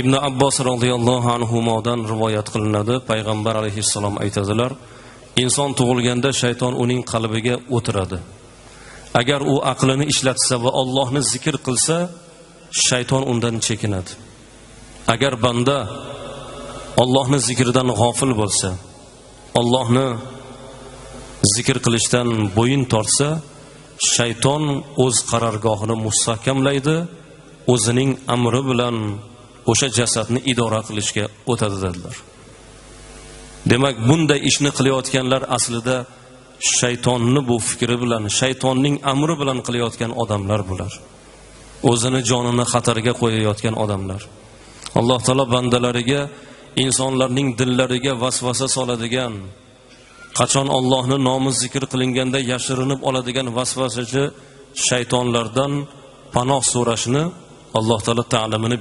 Ibn Abbos roziyallohu anhumodan rivoyat qilinadi. Payg'ambar alayhissalom aytadilar: inson tug'ilganda shayton uning qalbiga o'tiradi. Agar u aqlini ishlatsa va Allohni zikr qilsa, shayton undan chekinadi. Agar banda Allohni zikridan g'ofil bo'lsa, Allohni zikr qilishdan bo'yin tortsa, shayton o'z qarorgohini mustahkamlaydi, o'zining amri bilan o'sha jasadni idora qilishga o'tadi dedilar. Demak, bunday ishni qilayotganlar aslida shaytonni bu fikri bilan, shaytonning amri bilan qilayotgan odamlar bular. O'zini jonini xatarga qo'yayotgan odamlar. Alloh taolo bandalariga, insonlarning dillariga vasvasa soladigan, qachon Allohning nomi zikr qilinganda yashirinib oladigan vasvasachi shaytonlardan panoh so'rashni Alloh taolo ta'limini